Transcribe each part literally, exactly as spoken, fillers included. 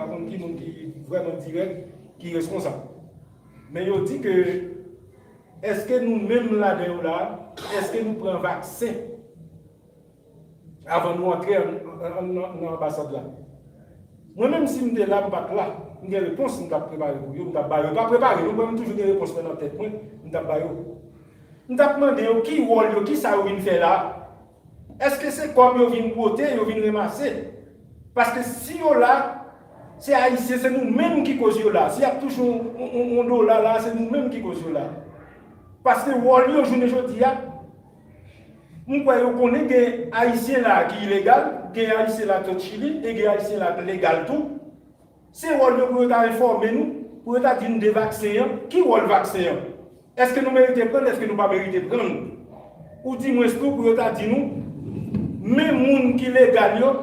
konn ki moun ki vrèman dirèk, ki reskonsab. Men yo di ke, èske nou menm ladan yo la, èske nou pran vaksen avan nou antre an, an, an, nan anbasad la? Mwen menm, si m te la, m pa t la, m gen repons m t ap prepare pou yo, m t ap ba yo. Pa prepare, non, mwen m toujou gen repons mwen nan tèt mwen, m t ap ba yo. M t ap mande yo ki wòl yo, ki sa yo vin fè la. Èske se kòb yo vin pwote, yo vin ranmase? Paske si yo la, se Ayisyen, se nou menm ki koz yo la. Si y ap touche yon, yon, yon, yon dola la, se nou menm ki koz yo la. Paske wòl yo, jounen jodi a, m kwè yo konnen gen Ayisyen la ki ilegal, gen Ayisyen la ki sot Chili, e gen Ayisyen la ki legal tou. Se wòl yo pou yo ta enfòme nou, pou yo ta di nou de vaksen an. Ki wòl vaksen an? Èske nou merite pran l? Èske nou pa merite pran l? Ou di mwens tou pou yo ta di nou, men moun ki legal yo,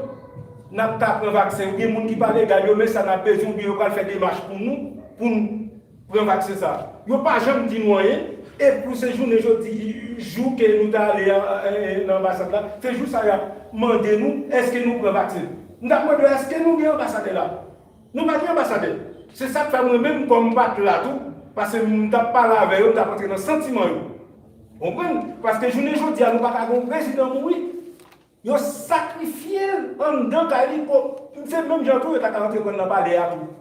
n ap ka pran vaksen. Ou gen moun ki pa legal yo, men sa n ap bezwen, oubyen yo pral fè demach pou nou, pou n pran vaksen sa a. Yo pa janm di nou anyen. E pou se jounen jodi, jou ke nou ta ale an, an, an, nan anbasad la, se jou sa a y ap mande nou, èske nou pran vaksen? M t ap mande yo, èske nou gen anbasadè la? Nou pa gen anbasadè. Se sa k fè mwen menm, kòm m pa t la tou, paske m t ap pale avè yo, m t ap antre nan santiman yo. Konprann? Paske jounen jodi a, nou pa ka gen yon prezidan mouri. Yo sakrifye l anndan kay li. Po, se menm jan tou, yo ta ka antre pran nan palè a tou.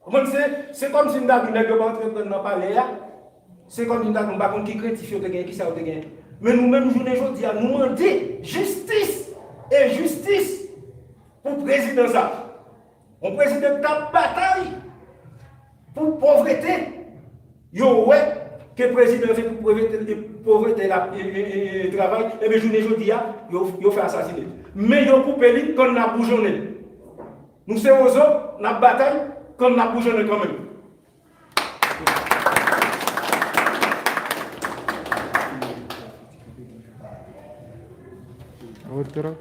Konprann? Se, se kòmsi m ta di nèg yo pa antre pran nan palè a. Se kòmsi m ta di, m pa konn ki krentif yo te gen, ki sa yo te gen. Men nou menm, jounen jodi a, nou mande jistis e jistis pou prezidan sa. Yon prezidan k t ap batay pou povrete. Yo wè ke prezidan se pou povrete, povrete l ap, e, e, e, e, travay. Ebyen, jounen jodi a, yo, yo fè asasine. Men yo koupe li, kann nan ap boujonnen. Nou se wozo, n ap batay, kann nan ap boujonnen kanmenm. Otro.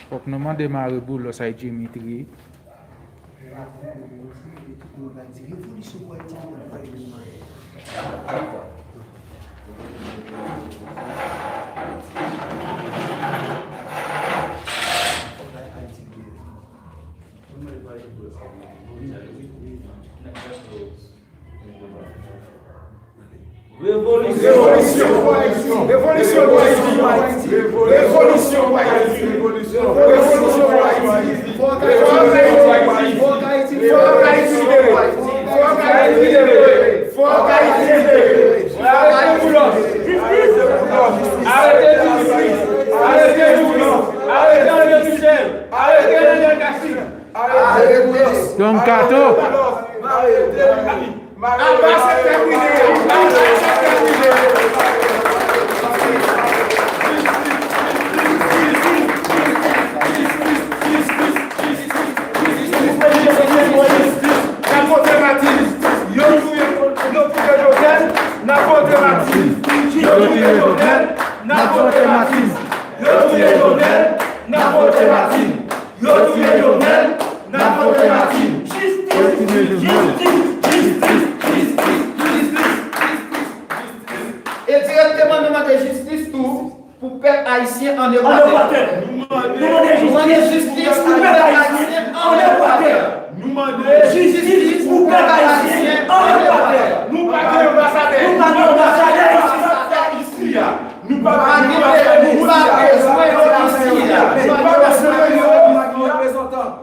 Fòk nou mande Mare Boulos ak Dimitri. Revolisyon! Revolisyon! Revolisyon pou Ayiti! Revolisyon pou Ayiti! Revolisyon pou Ayiti! Fòk Ayiti libere! Fòk Ayiti libere! Fòk Ayiti libere! Arete Boulos! Arete Dimitri! Arete Boulos! Arete André Michel! Arete Daniel Casimir! Don Kato. Aba sektè prive! Aba sektè prive! N ap vote Martine! Yo touye, yo touye Jovenel, n ap vote Martine! Yo touye Jovenel, n ap vote Martine! Yo touye Jovenel, n ap vote Martine! Yo touye Jovenel, n ap vote Martine! Jistis! Jistis! Jistis! Jistis! Jistis! E dirèkteman, nou mande jistis tou pou pèp ayisyen an Ekwatè. Nou mande jistis pou pèp ayisyen an Ekwatè. Nou mande jistis pou pèp ayisyen an Ekwatè. Nou pa gen anbasadè. Nou pa gen anbasadè isi a. Nou pa gen, nou pa bezwen yo isi a. Nou pa bezwen yo.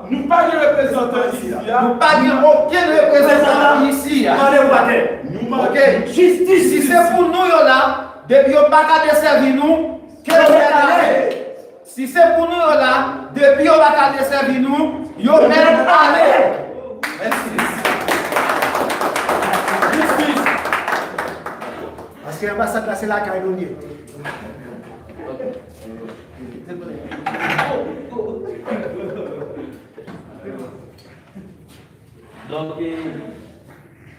Nou pa gen reprezantan isi a. Nou pa gen okenn reprezantan isi a. Mande w atè. Nou mande jistis. Si se pou nou yo la, depi yo pa ka desèvi nou, ke yo mèt ale. Si se pou nou yo la, depi yo pa ka desèvi nou, yo mèt ale. Mèsi. Jistis. Paske anbasad la, se lakay nou l ye. Donk, eh,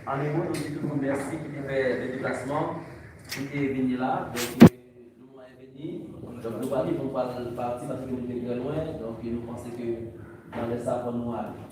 an nou di tout moun mèsi ki te fè deplasman, ki te vini la. Donk, eh, nou mwen vini. Donk, nou pa Nou pral pati paske nou te trè lwen, donk nou panse ke nan lè sa fò nou ale.